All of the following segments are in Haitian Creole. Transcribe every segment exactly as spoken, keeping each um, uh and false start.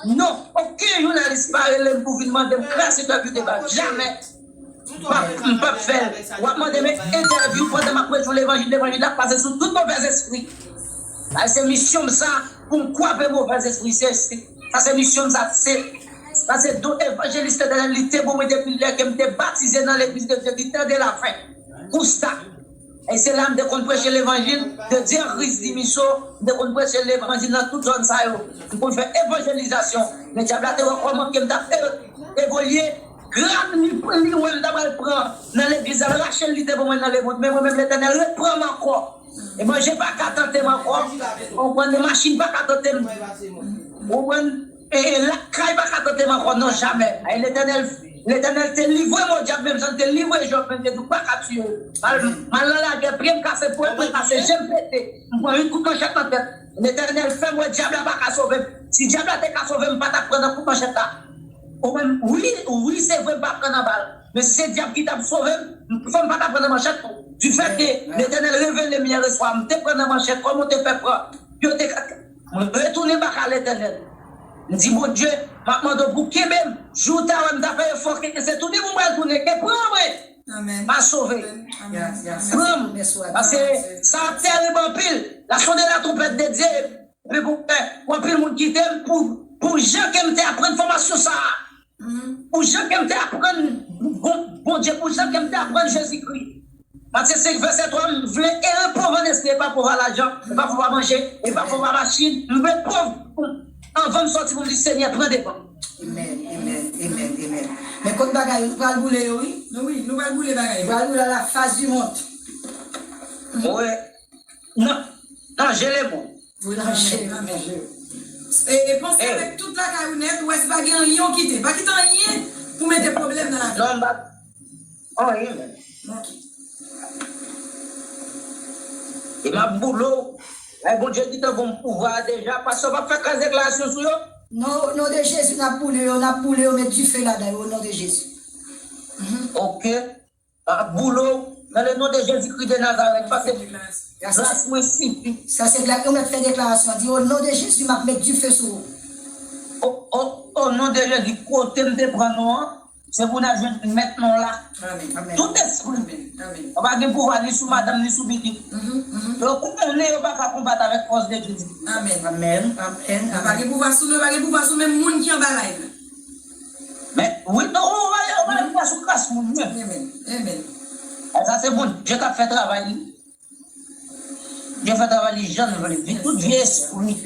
Non, okenn jounalis pa rele m pou vin mande m kras entèvyou deba. Jamè. M p ap, m p ap fè l. W ap mande m entèvyou pandan m ap preche levanjil, levanjil la ap pase sou tout movèzespri. Sa se misyon m sa, pou m kwape movèzespri. Se, se, sa se misyon m sa. Se, sa se don evanjelis Letènèl li te ban mwen depi lè ke m te batize nan Legliz de Dye di Tan de la Fen. Kousta. E se la m te konn preche levanjil de Dieu en Christ Dimiso, m te konn preche levanjil nan tout zòn sa yo. M konn fè evanjelizasyon. Men dyab la te wè kòman ke m t ap e-, evolye, grad li, li wè m ta pral pran nan legliz la, l rache l, li te ban mwen nan lemonn. Men mwen menm, Letènèl reprann m ankò. E manje pa ka tante m ankò. Ou konprann, machin pa ka tante m. Ou konprann? E, e lakay pa ka tante m ankò, non, jamè. E Letènèl, Letènèl te livre m o dyab, menm jan l te livre Jòb, menm te di, "Ou pa ka tiye m." M al, m al nan lagè, pye m kase, pwèt mwen kase, je m pete. M pran uit kout manchèt nan tèt. Letènèl fè m wè dyab la pa ka sove m. Si dyab la te ka sove m, m pa t ap pran nan kout manchèt la. Ou konprann? Wi, wi, se vre, m pa pran nan bal. Men si se dyab ki t ap sove m, fò m pa t ap pran nan manchèt tou. Difèt ke Letènèl revele m yè swa, m te pran nan manchèt, kòman w te fè pran? Yo te ka, mwen retounen baka Letènèl. M di, "Bondye, m ap mande w pou kenbe m. Jou w ta wè m ta fè efò ke se tounen pou m pral tounen, ke pran mwen. Pa sove. Pran m." Paske sa ap terib anpil. La sonde la twonpèt de Dye. Epi pou, eh, pou anpil moun kite m pou, pou jan ke m te aprann fòmasyon sa a. Pou jan ke m te aprann Bon-, Bondye, pou jan ke m te aprann Jezikri. Matye senk vèsè twa, m vle ere pòv an espri, e pa pòv a lajan, e pa pòv a manje, e pa pòv a machin. M vle pòv pou, anvan m sòti pou m di, "Senyè, pran devan." Amen, amen, amen, amen. Men kot bagay yo, nou pral boule yo, wi. Nou, wi, nou pral boule bagay yo. Nou pral boule à la face du monde. Wi. Nan, nan je le mond. Wi, nan je, nan je. E, e panse avèk tout lakay ou nèt, ou wè si pa gen anyen ou kite. Pa kite anyen pou mete pwoblèm nan lavi. Non, m pa, anyen menm. Ok. E m ap boule w. Lè Bondye gentan ban m pouvwa a deja, pastè w p ap fè kras deklarasyon sou yo? Non, o non de Jezi, n ap boule yo, n ap boule yo, met dife ladan yo, o non de Jezi. Ok. M ap boule w nan le non de Jezikri de Nazarèt, paske gras mwen sifi. Sa se gras, ou mèt fè deklarasyon, di, o non de Jezi, m ap met dife sou ou. O, o, o non de Jezi, kote m te pran non an, se pou n al jwenn mèt non la. Amen. Tout espri. Amen. Amen. Ou pa gen pouvwa ni sou madanm, ni sou pitit. Mhm, mhm. Yo konnen yo pa ka konbat avèk fòs de Jezi. Amen. Amen. Amen. Yo pa gen pouvwa sou nou, yo pa gen pouvwa sou menm moun ki anba live la. Men, wi, non, ou pa, ou pa gen pouvwa sou kras moun menm. Amen. Amen. E sa se Bondye k ap fè travay li. Bondye fè travay li jan l vle. Tout vye espri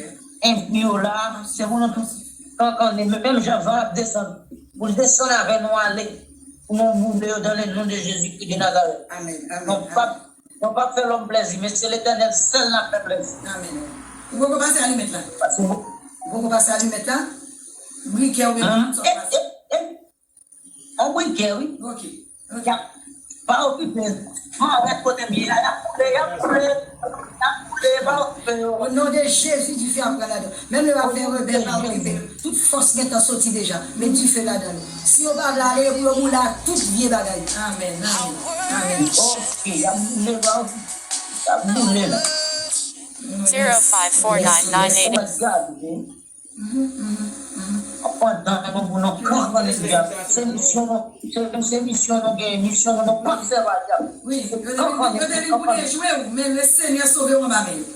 enpi yo la, se pou nou tout kankannen, men menm jan van ap desann, pou l desann avè nou ale, pou nou boule yo dans le nom de Jésus-Christ de Nazareth. Amen, amen, nou p ap, amen. Nou p ap fè lòm plèzi, men se Letènèl sèl n ap fè plèzi. Amen. Ou poko pase alimèt la? Paske ou poko pase alimèt la? Brikè oubyen sa w pase? E, e, e. On brikè, wi. Ok. Ok. Y ap, pa okipe. Mwen wè kote m ye a, y ap boule, y ap boule, y ap boule, pa okipe yo. O non de Jezi, dife ap pran ladan. Menm lè w ap fè rebèl, pa okipe yo. Tout fòs gentan soti deja. Met dife ladan yo. Si yo pa vle ale, yo pou yo boule ak tout vye bagay. Amen, amen, amen. Ok, y ap boule, pa okipe. Y ap boule la. Zero five four nine nine eight. Mwen gade, wi. Pandan nou pou nou kanpe nan dyab. Se misyon nou, se, se misyon nou gen, misyon nou, nou p ap sèvi a dyab. Wi, yo te vin, yo te vin pou dejwe w, men le Senyè sove w anba men yo.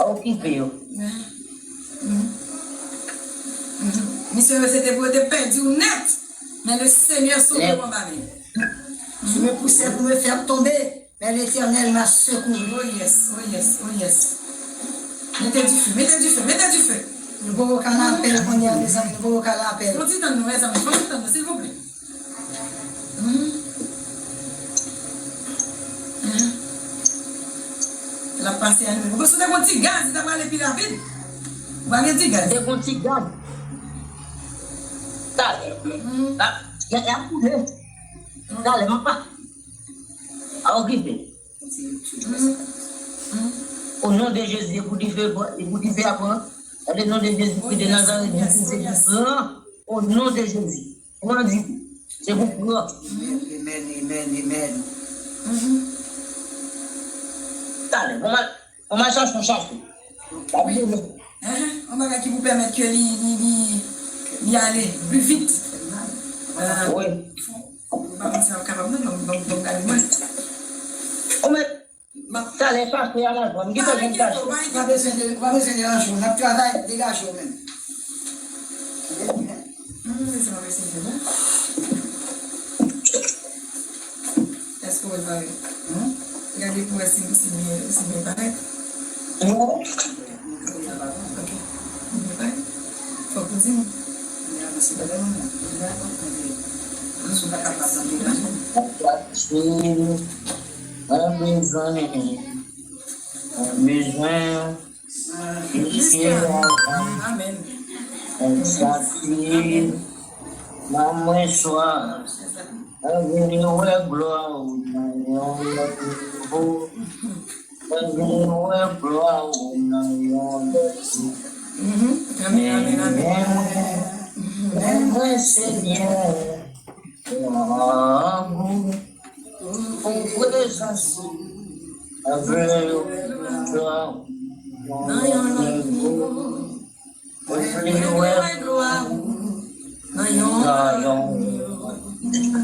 Okipe yo. Misyon yo se te pou yo te pèdi w nèt, men le Senyè sove w anba men yo. Tu me poussais pour me faire tomber. Mais l'Éternel m'a secouru. Oh yes, oh yes, oh yes. Mete dife, mete dife, mete dife. Nou poko ka lapèl kounye a, mezanmi, nou poko ka lapèl. Fon ti tann nou, mezanmi, fon ti tann nou, silvouplè. Mhm. Mhm. L ap pase a nou. Ou panse w te gon ti gaz, li ta prale pi rapid? Ou pa gen ti gaz? Te gon ti gaz. Talè. Mhm. L ap, y a, y a koule. Talè, m ap pa. A okipe. O non de Jezi, e pou dife, e pou dife a pran. Nan le non de Jezi de Nazarèt, dife, dife, pran. O non de Jezi. Pran dife. Se pou pran. Amen, amen, amen. Talè, bon, m al, bon, m al chache yon chache. Wi. Hein? Yon bagay ki pou pèmèt ke li, li, li, li ale pli vit. Wi. Mwen pa panse m ap kapab non, ban m gade mwen. Ou mèt talè pase a la jwa, m gentan vin kache. Pa bezwen de, pa bezwen deranje w, n ap travay, degaje w menm. Mwen bezwen eseye non. Èske w wè l parèt? Gade pou wè si, si byen, si byen parèt. Ok. Byen parèt. Fòk ou di m. Mwen bezwen, mwen bezwen. Amen. Amen. Nan mwen swa, mwen vle wè glwa ou nan yon lòt nivo. Mwen vle wè glwa ou nan yon lòt nivo. Amen, amen, amen. Men mwen, men mwen, Senyè, Grangou pou prezans ou. Mwen vle glwa ou nan yon lòt nivo. Mwen vle wè glwa ou nan yon lòt nivo.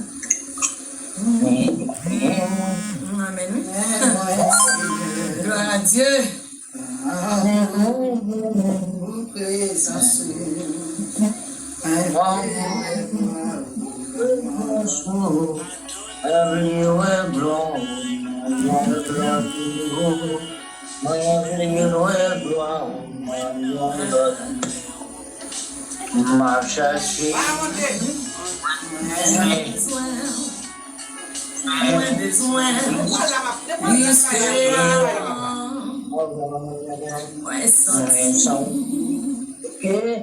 Amen. Gloire à Dieu. Pou prezans ou. Mwen vle wè glwa ou nan yon lòt nivo. Mwen vle wè glwa ou nan yon lòt nivo. M ap chache. Mwen bezwen. Mwen bezwen. Plis ke avan. Mwen santi.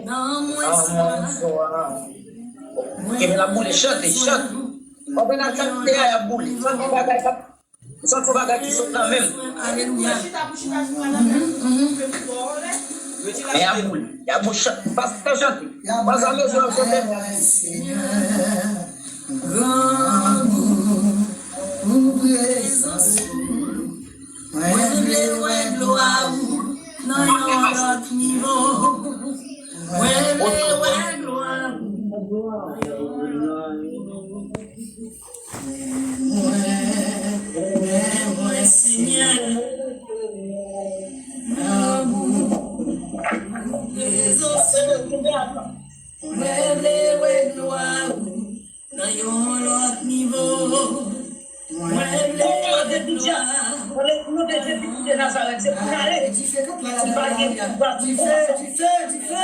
Nan mwen swa. Mwen bezwen. Kebe la boule, chante, chante. Mwen bezwen. Mwen bezwen. Mwen bezwen. Ou santi yon bagay ki sot nan men m. Alelouya. Men y ap boule, y ap boule, chante, pastè chante. Pastè Joseph chante. Grangou pou prezans ou. Mwen vle wè glwa ou nan yon lòt nivo. Mwen vle wè glwa ou nan yon lòt nivo. Mwen, mwen, mwen, Senyè, nan prezans ou. Mwen vle wè glwa ou nan yon lòt nivo. Mwen vle wè glwa ou. Nan yon lòt nivo. Dife, dife, dife, dife.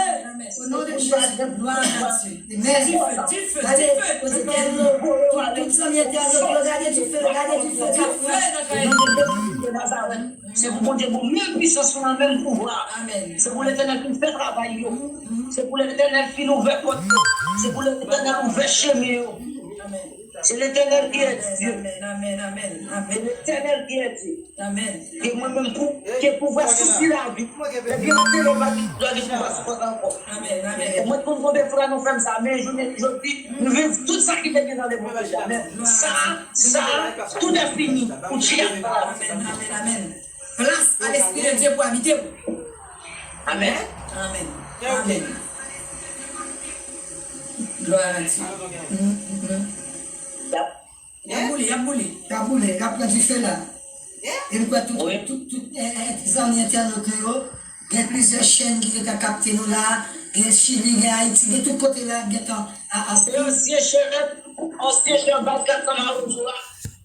Au nom de Jésus. Gloire à Dieu. Amen. Dife, dife, dife. Gade, kote tèl yo, tout, tout zanmi entènot yo, gade dife, gade dife k ap fèt. Se pou Bondye bon menm pwisans ou nan menm pouvwa. Amen. Se pou Letènèl fin fè travay yo. Se pou Letènèl fin ouvè pòt yo. Se pou Letènèl ouvè chemen yo. Amen. Se Letènèl ki est Dieu. Amen, amen, amen, amen. Se Letènèl ki est Dieu. Amen. Ke mwen menm pou, ke pouvwa sisi lavi. Depi yon tele pa gen pouvwa sou kò ankò. Amen, amen. E mwen konn konbyen fwa nou fè m sa, men jounen jodi, nou viv tout sa ki te gen nan lemonn deja. Men sa, sa, tout est fini. Ou tchè. Amen, amen, amen. Place à l'Esprit de Dieu pour habiter. Amen. Amen. Amen. Gloire à Dieu. Mm, mm, mm. Y ap boule, y ap boule. Y ap boule, y ap pran dife la. E m kwè tout, tout, tout, eh, eh, zanmi entènot yo, gen plizyè chèn ki gentan kapte nou la, gen Chili, gen Ayiti, gen tout kote la, gentan a, a. Se ansyen chèf, ansyen chèf vennkat San Mawozo a,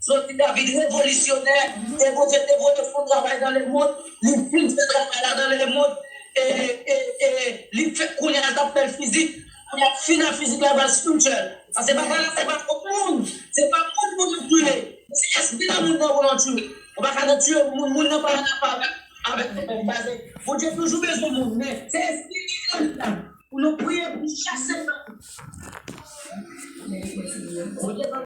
Jozye David, revolisyonè, e Bondye te voye fè yon travay nan lemonn, li fin fè travay la nan lemonn, e, e, e, li fè, kounye a l t ap fè l fizik, kounye a l fin a fizik la, l ap al spiritual. Paske batay la, se pa kont moun, se pa moun pou nou touye, se espri nan moun nan pou nou touye. Ou pa ka nan touye moun, moun nan pa nan afè avèk, avèk, avèk, avèk. Bondye toujou bezwen moun, men se espri ki nan moun nan. Pou nou priye, pou nou chase nan moun. Bondye pa